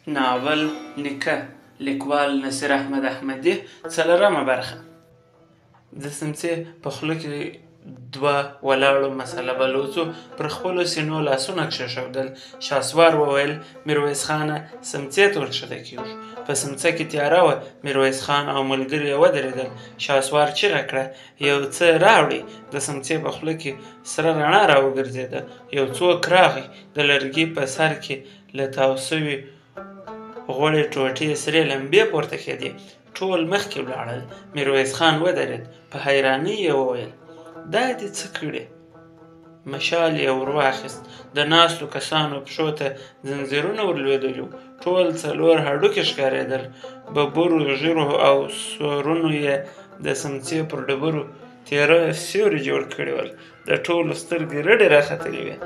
ناول نیکه، لیکوال نصیر احمد احمدي، څلورمه برخه. د سمڅې په خوله کې دوه ولاړو مسله بلوڅو پر خپلو سینو لاسونه کښېښودل. شاسوار وویل: میرویس خانه، سمڅې ته ورکښته کېږو. په سمڅه کې تیاره وه. میرویس خان او ملګري یې ودرېدل. شاسوار چیغه کړه: یو څه راوړئ! د سمڅې په خوله کې سره رڼا راوګرځېده. یو څوک راغی. د لرګي په سر کې له تاو شوې غوړې ټوټې سرې لمبې پورته کېدې. ټول مخکې ولاړل. میرویس خان ودرېد. په حیرانۍ یې وویل: دا دې څه کړي؟ مشال یې ور واخیست. د ناستو کسانو پښو ته ځنځیرونه ور لوېدلي وو. ټول څلور هډوکي ښکارېدل. ببرو ږیرو او سرونو یې د سمڅې پر ډبرو تېره سیوري جوړ کړي ول. د ټولو سترګې رډې راختلې وې.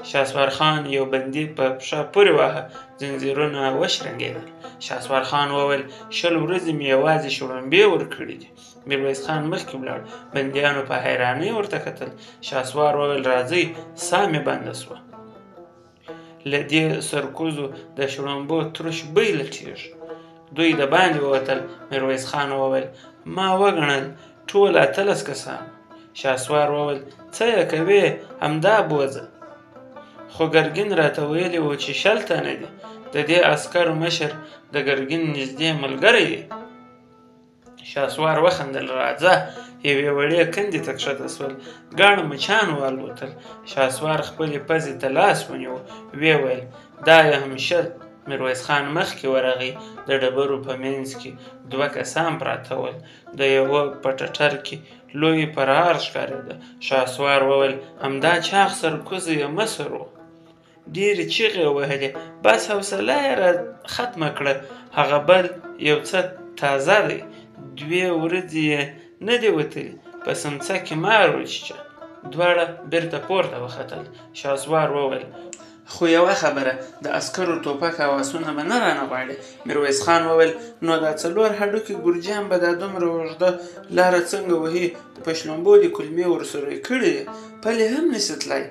شاسوار خان یو بندي په پښه پورې واهه. ځنځیرونه وشرنګېدل. شاسوار خان وویل: 20 ورځې مې یوازې شړومبې ورکړي دي. میرویس خان مخکې ولاړ. بندیانو په حیرانۍ ورته کتل. شاسوار وویل: راځئ، ساه مې بنده شوه. له دې سرکوزو د شړومبو ترش بوی لټېږي. دوی د باندې ووتل. میرویس خان وویل: ما وګڼل، ټول 18 کسان. شاسوار وویل: څه یې کوې، همدا بوځه. خو ګرګین راته ویلي وو چې 20 تنه دي. د دې عسکرو مشر د ګرګین نږدې ملګری دی. شاسوار وخندل: راځه. یوې وړې کندې ته کښته شول. ګڼ مچان والوتل. شاسوار خپلې پزې ته لاس ونیو. ویې ویل: دا یې هم 20. میرویس خان مخکې ورغی. د ډبرو په منځ کې دوه کسان پراته ول. د یوه په ټټر کې لوی پرهار ښکارېده. شاسوار وویل: همدا چاغ سرکوزی یې مشر و. ډېرې چیغې یې وهلې، بس حوصله یې را ختمه کړه. هغه بل یو څه تازه دی، 2 ورځې یې نه دي وتلي. په سمڅه کې مار وچیچه. دواړه بېرته پورته وختل. شاسوار وویل: خو یوه خبره، د عسکرو ټوپک او آسونه به نه رانه غواړې. میرویس خان وویل: نو دا 4 هډوکي ګرجیان به دا دومره اوږده لاره څنګه وهي؟ په شلومبو دې کولمې ورسورې کړې دي، پلي هم نشي تلای.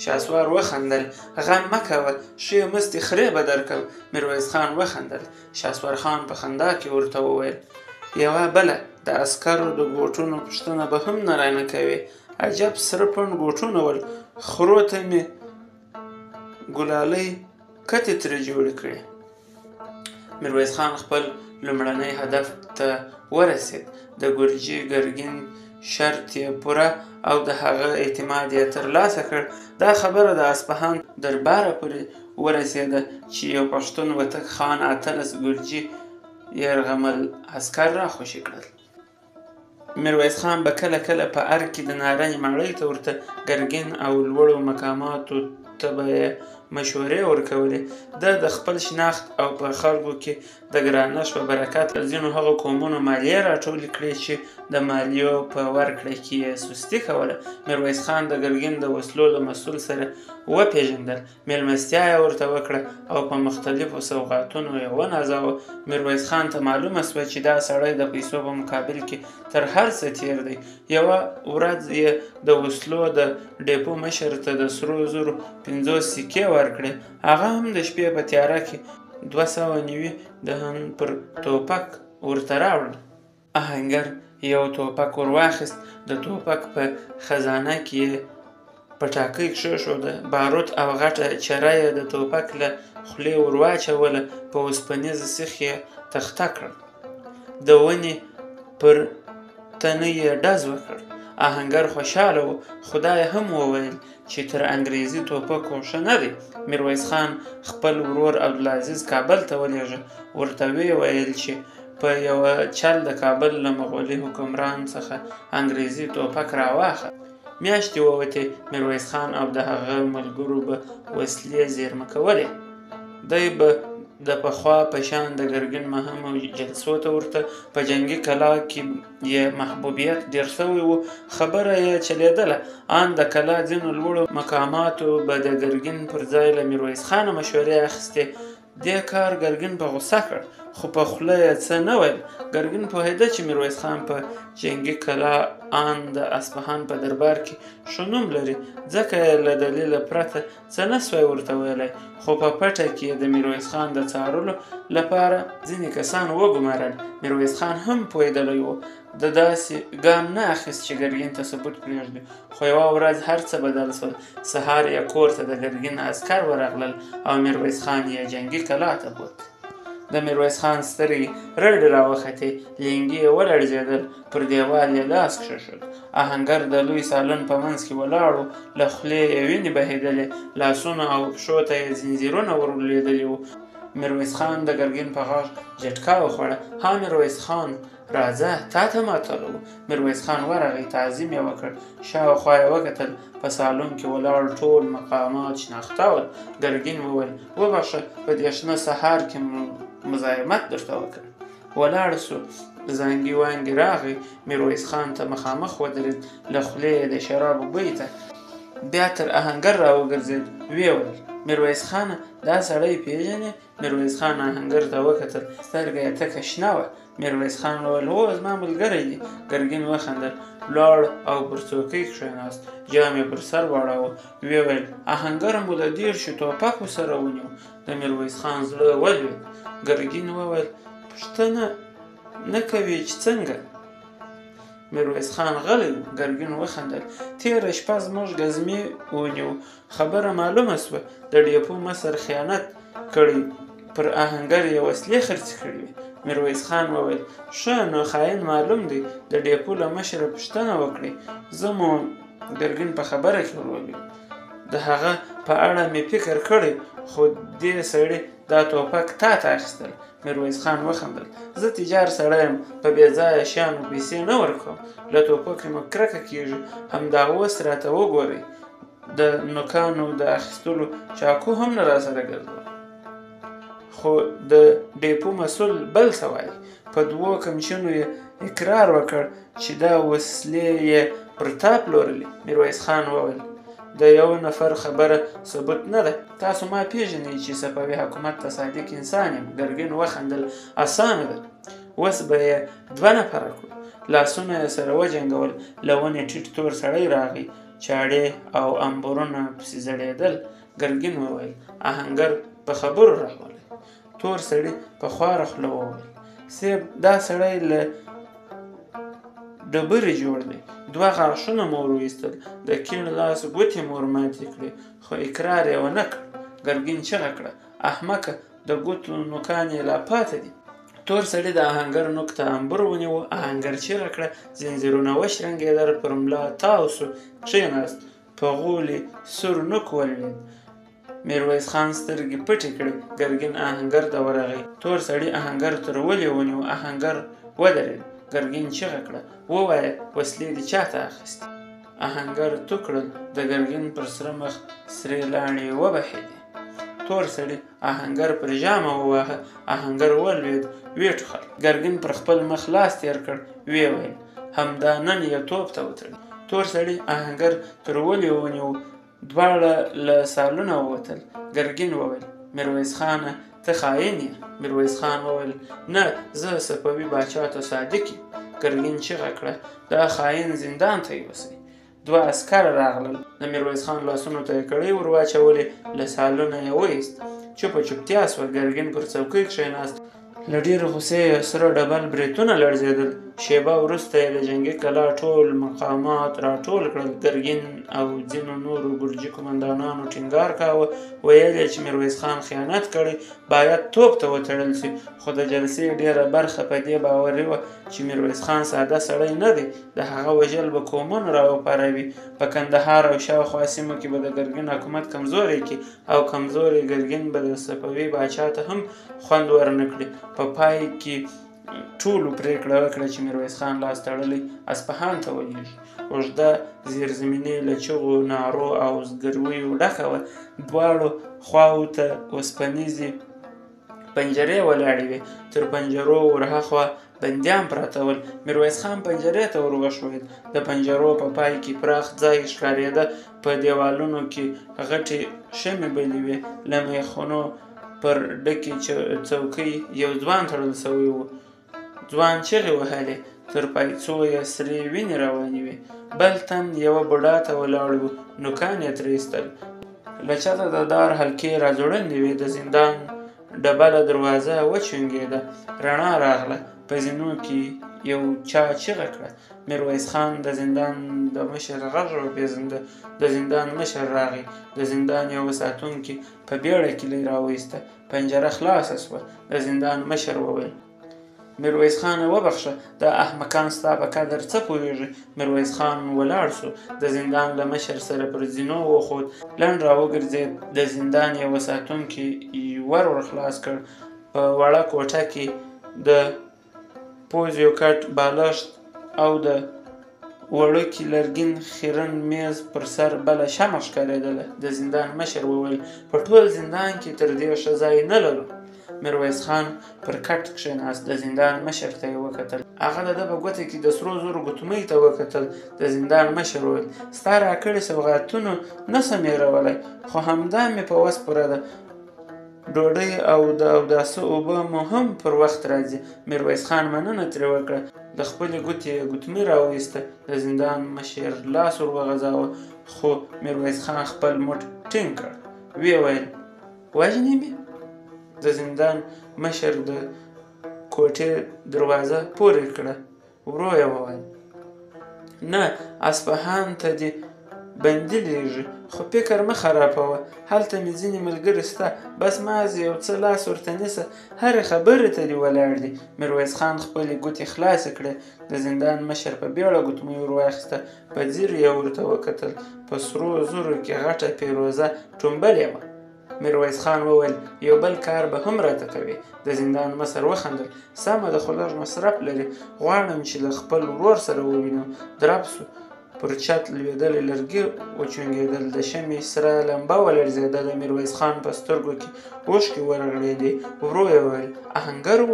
شاسوار وخندل: غم مه کوه، ښې مستې خرې به درکړم. میرویس خان وخندل. شاسوار خان په خندا کې ورته وویل: یوه بله، د عسکرو د ګوټونو پوښتنه به هم نه رانه کوې. عجب سره پنډ ګوټونه ول، خرو ته مې ګلالۍ کتې ترې جوړې کړې. میرویس خان خپل لومړنی هدف ته ورسېد. د ګرجي ګرګین شرط یې پوره او د هغه اعتماد یې ترلاسه کړ. دا خبره د اصفهان درباره پورې ورسېده چې یو پښتون وتک خان 18 ګرجي یرغمل عسکر را خوشې کړل. میرویس خان به کله کله په ارګ کې د نارنج ماڼۍ ته ورته. ګرګین او لوړو مقاماتو ته به یې مشورې ورکولې. ده د خپل شناخت او په خلکو کې د ګرانښت په برکت له ځینو هغو قومونو مالیې راټولې کړې چې د مالیو په ورکړه کې یې سستي کوله. میرویس خان د ګرګین د وسلو له مسؤل سره وپېژندل. مېلمستیا یې ورته وکړه او په مختلفو سوغاتونو یې ونازاوه. میرویس خان ته معلومه شوه چې دا سړی د پیسو په مقابل کې تر هر څه تېر دی. یوه ورځ یې د وسلو د ډېپو مشر ته د سرو زرو 50 سکې ورکړې. هغه هم د شپې په تیاره کې 290 د هند پر ټوپک ورته راوړل. آهنګر یو ټوپک ور واخیست. د ټوپک په خزانه کې یې پټاکۍ کښېښوده. باروت او غټه چره یې د ټوپک له خولې ور واچوله. په اوسپنیز سیخ یې تخته کړ. د ونې پر تنه یې ډز وکړ. آهنګر خوشحاله و، خو دا یې هم وویل چې تر انګریزي ټوپکو ښه نه دی. میرویس خان خپل ورور عبدالعزیز کابل ته ولېږه. ورته ویې ویل چې په یوه چل د کابل له مغولي حکمران څخه انګریزي ټوپک راواخله. میاشتې ووتې. میرویس خان او د هغه ملګرو به وسلې زېرمه کولې. دی به د پخوا په شان د ګرګین مهمو جلسو ته ورته. په جنګي کلا کې یې محبوبیت ډېر شوی و. خبره یې چلېدله. ان د کلا ځینو لوړو مقاماتو به د ګرګین پر ځای له میرویس خانه مشورې اخیستې. دې کار ګرګین په غوسه کړ. خو په خوله یې څه نه ویل. ګرګین پوهېده چې میرویس خان په جنګي کلا ان د اصفهان په دربار کې ښه نوم لري، ځکه یې له دلیله پرته څه نه سوای ورته ویلی. خو په پټه کې یې د میرویس خان د څارلو لپاره ځینې کسان وګمارل. میرویس خان هم پوهېدلی و، ده داسې ګام نه اخیست چې ګرګین ته ثبوت پرېږدي. خو یوه ورځ هر څه بدل شول. سهار یې کور ته د ګرګین عسکر ورغلل او میرویس خان یې جنګي کلا ته بوت. د میرویس خان سترګې رډې راوختې، لینګي یې ولړزېدل، پر دېوال یې لاس کښېښود. آهنګر د لوی سالون په منځ کې ولاړ و، له خولې یې وینې بهېدلې، لاسونو او پښو ته یې ځنځیرونه ور لوېدلي وو. میرویس خان د ګرګین په غږ جټکا وخوړه: ها میرویس خان، راځه، تا ته ماتل و. میرویس خان ورغی، تعظیم یې وکړ، شاوخوا یې وکتل، په سالون کې ولاړ ټول مقامات شناخته ول. ګرګین وویل: وبخښه، په دې شنه سهار کې مزاحمت درته وکړ. ولاړ سو. زانګي وانګي راغی، میرویس خان ته مخامخ ودرېد، له خولې یې د شرابو بوی ته. بیا تر آهنګر راوګرځېد، ویې ویل: میرویس خانه، دا سړی پېژنې؟ میرویس خان آهنګر ته وکتل، سترګه یې تکه شنه وه. میرویس خان وویل: هو، زما ملګری دی. ګرګین وخندل، لاړ او پر څوکۍ کښېناست، جام یې پر سر واړاوه. ویې ویل: آهنګر مو له 30 ټوپکو سره ونیو. د میرویس خان زړه ولوېد. ګرګین وویل: پوښتنه نه کوې چې څنګه؟ میرویس خان غلی و. ګرګین وخندل: تېره شپه زموږ ګزمې ونیو، خبره معلومه شوه، د ډېپو مشر خیانت کړی، پر آهنګر یې وسلې خرڅې کړې وې. میرویس خان وویل: ښه نو خاین معلوم دی، د ډېپو له مشره پوښتنه وکړئ. زه مو ګرګین په خبره کې ور ولوېد: د هغه په اړه مې فکر کړی، خو دې سړي دا ټوپک تا ته اخیستل. میرویس خان وخندل: زه تجار سړی یم، په بې ځایه شیانو پیسې نه ورکوم، له ټوپکه مې کرکه کېږي. همدا اوس راته وګورئ، د نوکانو د اخیستلو چاقو هم نه راسره ګرځوم. خو د ډېپو مسؤل بل څه وایي. په 2 کمچینو یې اقرار وکړ چې دا وسلې یې پر تا پلورلې. میرویس خان وویل: د یو نفر خبره ثبوت نه ده، تاسو ما پېژنئ چې صفوي حکومت ته صادق انسان یم. ګرګین وخندل: اسانه ده، اوس به یې 2 نفره کړو. لاسونه یې سره وجنګول. له ونې ټیټ تور سړی راغی، چاړې او امبورونه پسې ځړېدل. ګرګین وویل: آهنګر په خبرو راولئ. تور سړي په خواره خوله وویل: صیب، دا سړی له ډبرې جوړ دی، 2 غاښونه مو ور وایستل، د کیڼ لاس ګوتې مو ور ماتې کړې، خو اقرار یې ونه کړ. ګرګین چیغه کړه: احمقه، د ګوتو نوکان یې لا پاتې دي. تور سړي د آهنګر نوک ته امبور ونیو. آهنګر چیغه کړه، ځنځیرونه وشرنګېدل، پر ملا تاو سو، کښېناست، په غولي سور نوک ولوېد. میرویس خان سترګې پټې کړې. ګرګین آهنګر ته ورغی. تور سړي آهنګر تر ولې ونیو. آهنګر ودرېد. ګرګین چیغه کړه: ووایه، وسلې دې چا ته اخیستې؟ آهنګر تو کړل. د ګرګین پر سره مخ سرې لاڼې وبهېدې. تور سړي آهنګر پر ژامه وواهه. آهنګر ولوېد، ویې ټوخل. ګرګین پر خپل مخ لاس تېر کړ، ویې ویل: همدا نن یې توپ ته وتړي. تور سړي آهنګر تر ولې ونیو. دواړه له سالونه ووتل. ګرګین وویل: میرویس خانه، ته خاین یې. میرویس خان وویل: نه، زه صفوي باچا ته صادق یم. ګرګین چیغه کړه: دا خاین زندان ته یوسئ. 2 عسکر راغلل، د میرویس خان لاسونو ته یې کړۍ ور واچولې، له سالونه یې وایست. چوپه چوپتیا سوه. ګرګین پر څوکۍ کښېناست. له ډېرې غوسې یې سره ډبل برېتونه لړزېدل. شېبه وروسته یې د جنګي کلا ټول مقامات راټول کړل. ګرګین او ځینو نورو ګرجي قومندانانو ټینګار کاوه، ویل یې چې میرویس خان خیانت کړی، باید توپ ته وتړل شي. خو د جلسې ډېره برخه په دې باوري وه چې میرویس خان ساده سړی نه دی، د هغه وژل به قومونه راوپاروي، په کندهار او شاوخوا سیمو کې به د ګرګین حکومت کمزوری کړي او کمزوری ګرګین به د صفوي باچا ته هم خوند ورنه کړي. په پای کې ټولو پرېکړه وکړه چې میرویس خان لاس تړلی اصفهان ته ولېږي. اوږده زیرزمیني له چغو، نارو او زګرویو ډکه وه. دواړو خواوو ته اوسپنیزې پنجرې ولاړې وې. تر پنجرو ورهاخوا بندیان پراته ول. میرویس خان پنجرې ته ور وښویېد. د پنجرو په پای کې پراخ ځای ښکارېده. په دیوالونو کې غټې شمعې بلې وې. له میخونو پر ډکې څوکۍ یو ځوان تړل شوی و. ځوان چیغې وهلې، تر پایڅو یې سرې وینې روانې وې. بل تن یوه بوډا ته ولاړ و، نوکان یې ترې ایستل. له چته د دار حلقې راځوړندې وې. د زندان ډبله دروازه وچونګېده، رڼا راغله. په زینو کې یو چا چیغه کړه. میرویس خان د زندان د مشر غږ وپېژنده. د زندان مشر راغی. د زندان یوه ساتونکي په بیړه کیلۍ راوایسته. پنجره خلاصه شوه. د زندان مشر وویل: میرویس خانه وبخښه، دا احمقان ستا په قدر څه پوهېږي. میرویس خان ولاړ شو، د زندان له مشر سره پر زینو وخوت، لنډ راوګرځېد. د زندان یوه ساتونکي ور ور خلاص کړ. په وړه کوټه کې د پوزیو کټ، بالښت او د وړوکي لرګین خیرن میز پر سر بله شمع ښکارېدله. د زندان مشر وویل: په ټول زندان کې تر دې ښه ځای نه لرو. میرویس خان پر کټ کښېناست. د زندان مشر ته یې وکتل. هغه د ده په ګوته کې د سرو زرو ګوتمۍ ته وکتل. د زندان مشر وویل: ستا راکړي سوغاتونو نه سم هېرولی، خو همدا مې په وس پوره ده. ډوډۍ او د اوداسه اوبه مو هم پر وخت راځي. میرویس خان مننه ترې وکړه. له خپلې ګوتې یې ګوتمۍ راوایسته. د زندان مشر لاس ور وغځاوه، خو میرویس خان خپل موټ ټینګ کړ. ویې ویل: وژنې مې؟ د زندان مشر د کوټې دروازه پورې کړه. ورو یې وویل: نه، اصفهان ته دې بندي لېږي، خو فکر مه خرابوه، هلته مې ځینې ملګري شته، بس مازې یو څه لاس ورته نیسه، هرې خبرې ته دې ولاړ دي. میرویس خان خپلې ګوتې خلاصې کړې. د زندان مشر په بیړه ګوتمۍ ور واخیسته. په ځیر یې ورته وکتل. په سرو زرو کې غټه پیروزه ټومبلې وه. میرویس خان وویل: یو بل کار به هم راته کوې. د زندان مشر وخندل: سمه ده، خو لږ مصرف لري. غواړم چې له خپل ورور سره ووینم. درب شو. پر چت لوېدلي لرګي وچونګېدل. د شمعې سره لمبه ولړزېده. د میرویس خان په سترګو کې اوښکې ورغړېدې. ورو یې وویل: آهنګر و؟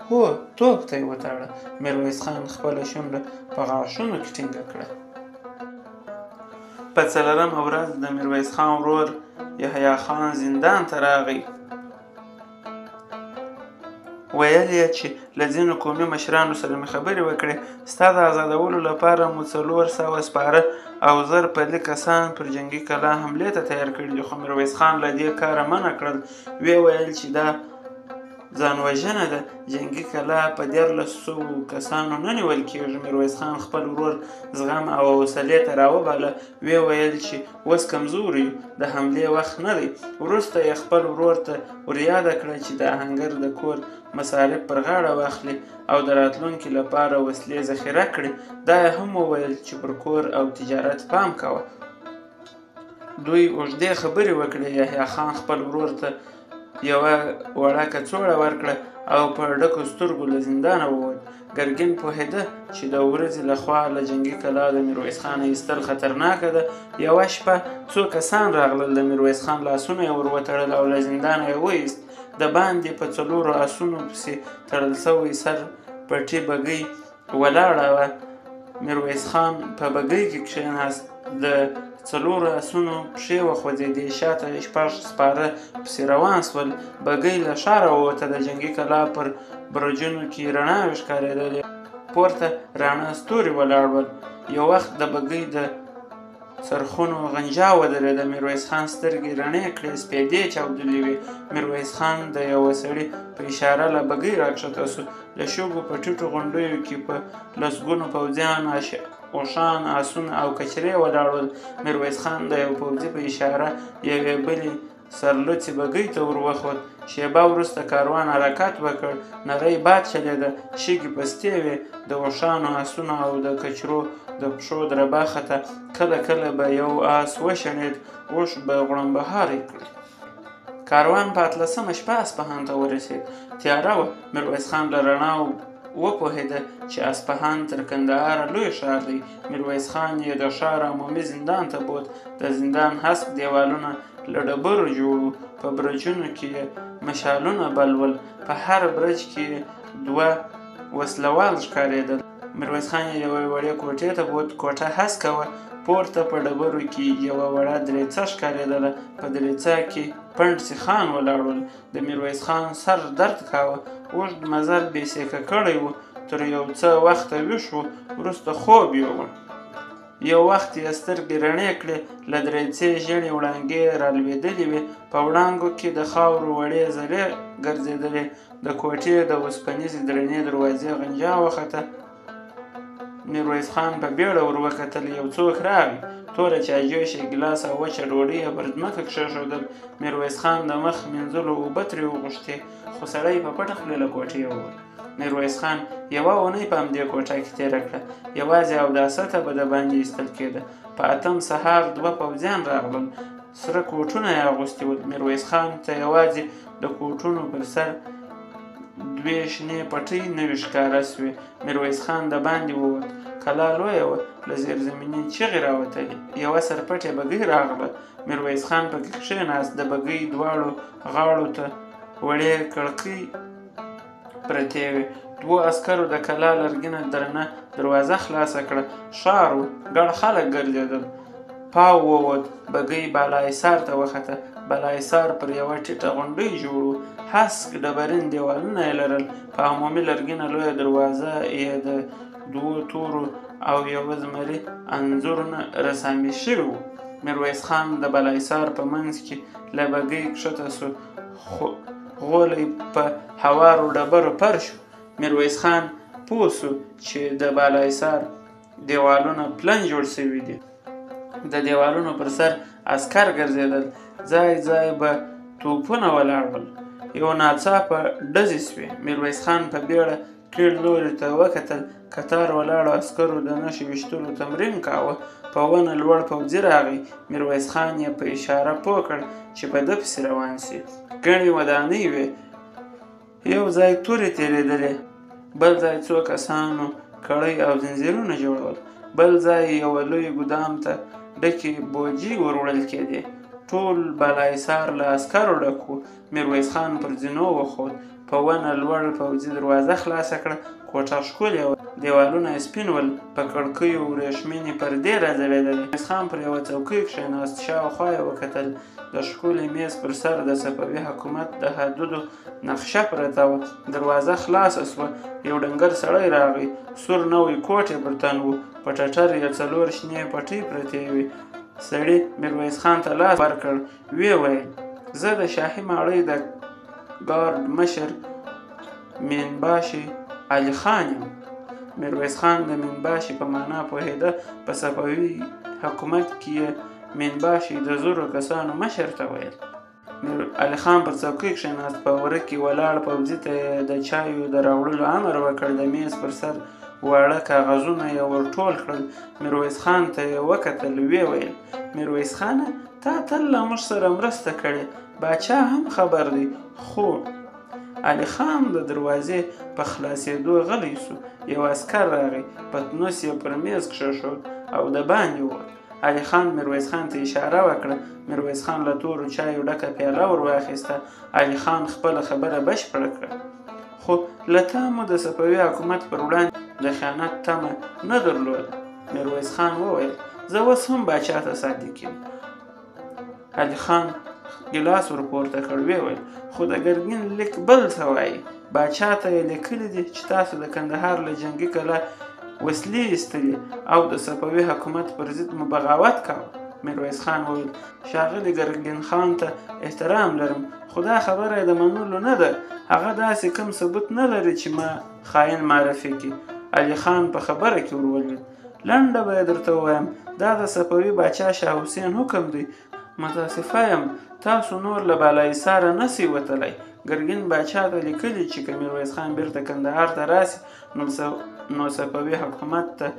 هو، توپ ته یې وتاړه. میرویس خان خپله شونډه په غاښونو کې ټینګه کړه. په څلورمه ورځ د میرویس خان ورور یحیی خان زندان ته راغی. ویل یې چې له ځینو قومي مشرانو سره مې خبرې وکړې، ستا د ازادولو لپاره مو 400 سپاره او 1000 پلي کسان پر جنګي کلا حملې ته تیار کړي دي. خو میرویس خان له دې کاره منع کړل. ویې ویل چې دا ځانوژنه ده، جنګي کلا په 1300 کسانو نه نیول کېږي. میرویس خان خپل ورور زغم او حوصلې ته راوباله. ویې ویل چې اوس کمزوري یو، د حملې وخت نه دی. وروسته یې خپل ورور ته وریاده کړه چې د آهنګر د کور مصارف پر غاړه واخلي او د راتلونکي لپاره وسلې ذخیره کړي. دا یې هم وویل چې پر کور او تجارت پام کوه. دوی اوږدې خبرې وکړې. یحیی خان خپل ورور ته یوه وړه کڅوړه ورکړه او په ډکو سترګو له زندانه ووت. ګرګین پوهېده چې د ورځې له خوا له جنګي کلا د میرویس خان ایستل خطرناکه ده. یوه شپه څو کسان راغلل، د میرویس خان لاسونه یې ور وتړل او له زندانه یې وایست. د باندې په 4 اسونو پسې تړل شوی سر پټي بګۍ ولاړه وه. میرویس خان په بګۍ کې کښېناست. د 4 اسونو پښې وخوځېدې، شاته یې 6 سپاره پسې روان شول. بګۍ له ښاره ووته. د جنګي کلا پر برجونو کې رڼاوې ښکارېدلې. پورته راڼه ستوري ولاړ ول. یو وخت د بګۍ د څرخونو غنجا ودرېده. میرویس خان سترګې رڼې کړې، سپېدې چاودلې وې. میرویس خان د یوه سړي په اشاره له بګۍ راکښته شو. له شګو په ټیټو غونډیو کې په لسګونو پوځیان، اوښان، آسونه او کچرې ولاړ ول. میرویس خان د یو پوځي په اشاره یوې بلې سرلوڅې بګۍ ته ور وخوت. شېبه وروسته کاروان حرکت وکړ. نری باد چلېده، شګې پستې وې. د اوښانو، آسونو او د کچرو د پښو دربا خته. کله کله به یو آس وشڼېد، اوښ به غړمبهاری کړ. کاروان په 18مه شپه اصفهان ته ورسېد. تیاره وه. میرویس خان له رڼا وپوهېده چې اصفهان تر کندهاره لوی ښار دی. میرویس خان یې د ښار عمومي زندان ته بوت. د زندان هسک دیوالونه له ډبرو جوړ وو. په برجونو کې یې مشالونه بل ول. په هر برج کې یې 2 وسلوال ښکارېدل. میرویس خان یې یوې وړې کوټې ته بوت. کوټه هسکه وه. پورته په ډبرو کې یوه وړه دریڅه ښکارېدله. په دریڅه کې پنډ سیخان ولاړ ول. د ميرويس خان سر درد کاوه، اوږد مزل بې سېکه کړی و. تر يو څه وخته ويښ و، وروسته خوب يووړ. يو وخت يې سترګې رڼې کړې، له دريڅې ژېړې وړانګې رالوېدلې وې. په وړانګو کې د خاورو وړې ذرې ګرځېدلې. د کوټې د اوسپنيزې درنې دروازې غنجا وخته. ميرويس خان په بيړه ور وکتل، يو څوک راغی. توره چايجوشه، ګيلاس او وچه ډوډۍ يې پر ځمکه کښېښودل. ميرويس خان د مخ مينځلو اوبه ترې وغوښتې، خو سړی په پټه خوله له کوټې ووت. ميرويس خان يوه اونۍ په همدې کوټه کې تېره کړه. يوازې اوداسه ته به دباندې ايستل کېده. په اتم سهار دوه پوځيان راغلل. سره کوټونه يې اغوستي ول. ميرويس خان ته يوازې د کوټونو پر سر دوې شنې پټۍ نوې ښکاره شوې. ميرويس خان دباندې ووت. کلا لویه وه، له زيرزميني چيغې راوتلې. يوه سرپټې بګۍ راغله. ميرويس خان پکې کښېناست. د بګۍ دواړو غاړو ته وړې کړکۍ پرتې وې. دوو عسکرو د کلا لرګینه درنه دروازه خلاصه کړه. ښار و، ګڼ خلک ګرځېدل. پاو ووت، بګۍ بالاحصار ته وخته. بالاحصار پر یوه ټیټه غونډۍ جوړ و. هسک ډبرین دیوالونه یې لرل. په عمومي لرګینه لویه دروازه یې د دوو تورو او یوه زمري انځورونه رسامي شوي وو. میرویس خان د بالاحصار په منځ کې له بګۍ کښته شو. غولی په هوارو ډبرو پر شو. میرویس خان پوه شو چې د بالاحصار دیوالونه پلن جوړ شوي دي. د دیوالونو پر سر عسکر ګرځېدل. ځای ځای به توپونه ولاړ ول. یو ناڅاپه ډزې شوې. میرویس خان په بیړه کیڼ لوري ته وکتل. کتار ولاړو عسکرو د نښې ویشتلو تمرین کاوه. په ونه لوړ پوځي راغی. میرویس خان یې په اشاره پوه کړ چې په ده پسې روان شي. ګڼې ودانۍ وې. یو ځای تورې تېرېدلې، بل ځای څو کسانو کړۍ او ځنځیرونه جوړول، بل ځای یوه لوی ګودام ته ډکې بوجۍ ور وړل کېدې. ټول بالاحصار له عسکرو ډک و. میرویس خان پر زینو وخوت. په ونه لوړ پوځي دروازه خلاصه کړه. کوټه ښکلې وه. دیوالونه یې سپین ول. په کړکیو ورېښمینې پردې راځړېدلې. میرویس خان پر یوه څوکۍ کښېناست. شاوخوا یې وکتل. د ښکلي میز پر سر د صفوي حکومت د حدودو نقشه پرته وه. دروازه خلاصه شوه. یو ډنګر سړی راغی. سور نوی کوټ یې پر تن و. په ټټر یې څلور شنې پټۍ پرتې وې. سړي میرویس خان ته لاس ورکړ. ویې ویل: زه د شاهي ماڼۍ د ګارډ مشر مینباشي علي خان یم. میرویس خان د مینباشي په معنا پوهېده. په صفوي حکومت کې یې مینباشي د زرو کسانو مشر ته ویل. علي خان پر څوکۍ کښېناست. په وره کې ولاړ پوځي ته یې د چایو د راوړلو امر وکړ. د میز پر سر واړه کاغذونه یې ور ټول کړل. میرویس خان ته یې وکتل. ویې ویل: میرویس خانه، تا تل له موږ سره مرسته کړې. باچا هم خبر دی. خو علي خان د دروازې په خلاصېدو غلی شو. یو عسکر راغی. پتنوس یې پر میز کښېښود او دباندې ووت. علي خان میرویس خان ته اشاره وکړه. میرویس خان له تورو چایو ډکه پیاله ور واخیسته. علي خان خپله خبره بشپړه کړه: خو له تا مو د صفوي حکومت پر وړاندې د خیانت تمه نه درلوده. میرویس خان وویل: زه اوس هم باچا ته صادق یم. علي خان ګیلاس ور پورته کړ. ویې ویل: خو د ګرګین لیک بل څه وایي. باچا ته یې لیکلي دي چې تاسو د کندهار له جنګي کلا وسلې ایستلې او د صفوي حکومت پر ضد مو بغاوت کاوه. میرویس خان وویل: ښاغلي ګرګین خان ته احترام لرم، خو دا خبره یې د منلو نه ده. هغه داسې کوم ثبوت نه لري چې ما خاین معرفي کړي. علي خان په خبره کې ور ولوېد: لنډه به یې درته ووایم، دا د صفوي باچا شاه حسین حکم دی. متاسفه یم، تاسو نور له بالاحصاره نه سئ وتلی. ګرګین باچا ته لیکلي چې که میرویس خان بیرته کندهار ته راسي نو صفوي حکومت ته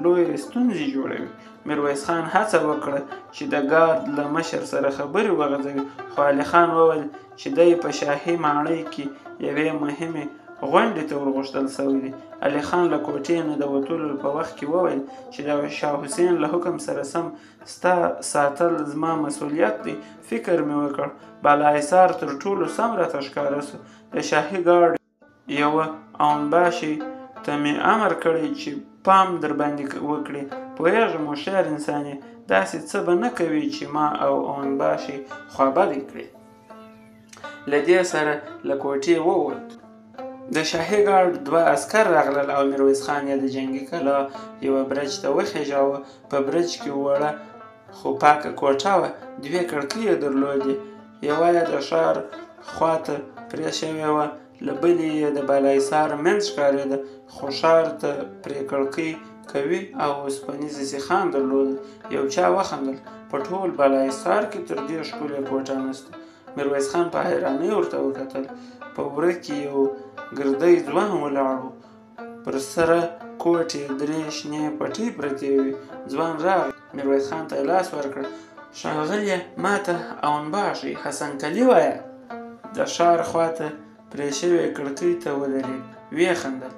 لویې ستونزې جوړوي. میرویس خان هڅه وکړه چې د ګارد له مشر سره خبرې وغځوي، خو علي خان وویل چې دی په شاهي ماڼۍ کې یوې مهمې غونډې ته ورغوښتل شوی دی. علي خان له کوټې نه د وتلو په وخت کې وویل چې د شاه حسین له حکم سره سم ستا ساتل زما مسؤلیت دی. فکر مې وکړ، بالاحصار تر ټولو سم راته ښکاره شو. د شاهي ګارډ یوه اونباشي ته مې امر کړی چې پام در باندې وکړي. پوهېږم هوښیار انسان یې، داسې څه به نه کوي چې ما او اونباشي خوابدی کړي. له دې سره له کوټې ووت. د شاهي ګارډ دوه عسکر راغلل او میرویس خان یې د جنګي کلا یوه برج ته وخېژاوه. په برج کې وړه خو پاکه کوټه وه. دوې کړکۍ یې درلودې، یوه یې د ښار خواته پرې شوې وه، له بلې یې د بالاحصار منځ ښکارېده، خو ښار ته پرې کړکۍ قوي او اوسپنیزې سیخان درلودل. یو چا وخندل: په ټول بالاحصار کې تر دې ښکلې کوټه نشته. میرویس خان په حیرانۍ ورته وکتل. په وره کې یو ګردی ځوان ولاړ و. پر سره کوټ یې درې شنې پټۍ پرتې وې. ځوان راغی، میرویس خان ته یې لاس ورکړ. ښاغلیه، ماته اونباشي حسن کلي وایه. د ښار خواته پرې شوې کړکۍ ته ودرېد، ویې خندل: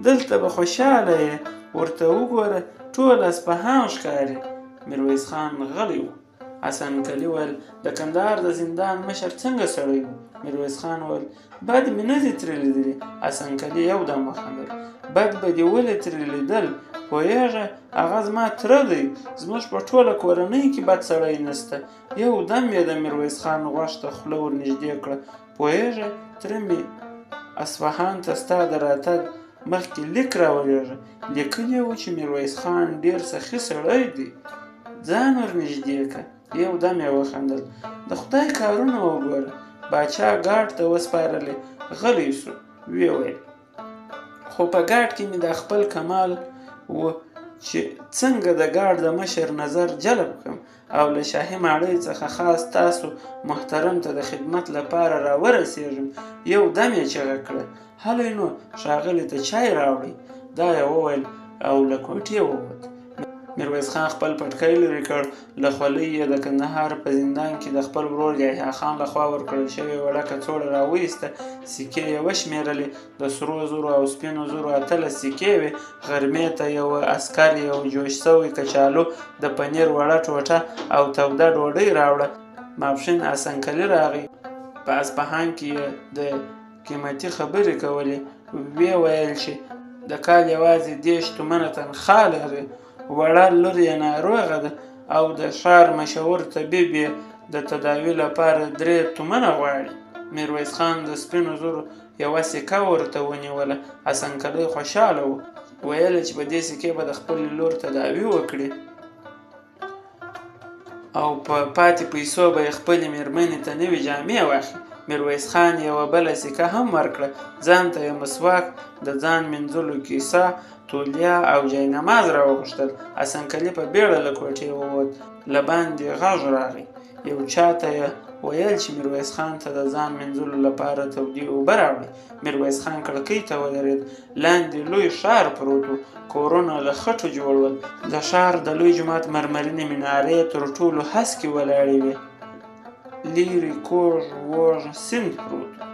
دلته به خوشحاله یې، ورته وګوره، ټول اصفهان ښکاري. میرویس خان غلی و. حسن کلي ویل: د کندهار د زندان مشر څنګه سړی و؟ میرویس خان ویل: بد مې نه دي ترې لیدلي. حسن کلي یو دم وخندل: بد به دې ولې ترې لیدل؟ پوهېږه، هغه زما تره دی. زموږ په ټوله کورنۍ کې بد سړی نشته. یو دم یې د میرویس خان غوږ ته خوله ورنږدې کړه: پوهېږه، تره مې اصفهان ته ستا د راتګ مخکې لیک راولېږه. لیکلي وو چې میرویس خان ډېر سخي سړی دی، ځان ورنږدې که. یو دم یې وخندل: د خدای کارونه وګوره. باچا ګارډ ته وسپارلې. غلی شو، ویې ویل: خو په ګارډ کې مې دا خپل کمال و چې څنګه د ګارډ د مشر نظر جلب کړم او له شاهي ماڼۍ څخه خاص تاسو محترم ته د خدمت لپاره راورسېږم. یو دم یې چیغه کړه: هلئ نو، ښاغلي ته چای راوړئ. دا یې وویل او له کوټې ووت. میرویس خان خپل پټکی لرې کړ. له خولۍ یې د کندهار په زندان کې د خپل ورور یحیی خان له خوا ورکړل شوې وړه کڅوړه راوایسته. سکې یې وشمېرلې، د سرو زرو او سپینو زرو 18 سکې وې. غرمې ته یوه عسکر یو جوش شوی کچالو، د پنیر وړه ټوټه او توده ډوډۍ راوړه. ماپښین حسن کلي راغی. په اصفهان کې یې د قیمتي خبرې کولې. ویې ویل چې د کال یوازې 30 تومنه تنخوا لري، وړه لور یې ناروغه ده او د ښار مشهور طبیب یې د تداوي لپاره 3 تومنه غواړي. میرویس خان د سپینو زرو یوه سکه ورته ونیوله. حسن کلی خوشحاله و، ویل چې په دې سکې به د خپلې لور تداوي وکړي او په پاتې پیسو به یې خپلې مېرمنې ته نوې جامې واخلي. میرویس خان یوه بله سکه هم ورکړه. ځان ته یې مسواک، د ځان مینځلو کیسه، تولیا او جای نماز راوغوښتل. حسن کلي په بیړه له کوټې ووت. له باندې غږ راغی. یو چا ته یې ویل چې میرویس خان ته د ځان مینځلو لپاره تودې اوبه راوړي. میرویس خان کړکۍ ته ودرېد. لاندې لوی ښار پروت و. کورونه له خټو جوړ ول. د ښار د لوی جومات مرمرینې منارې تر ټولو هسکې ولاړې وې. لیرې کوږ وږ سیند پروت و.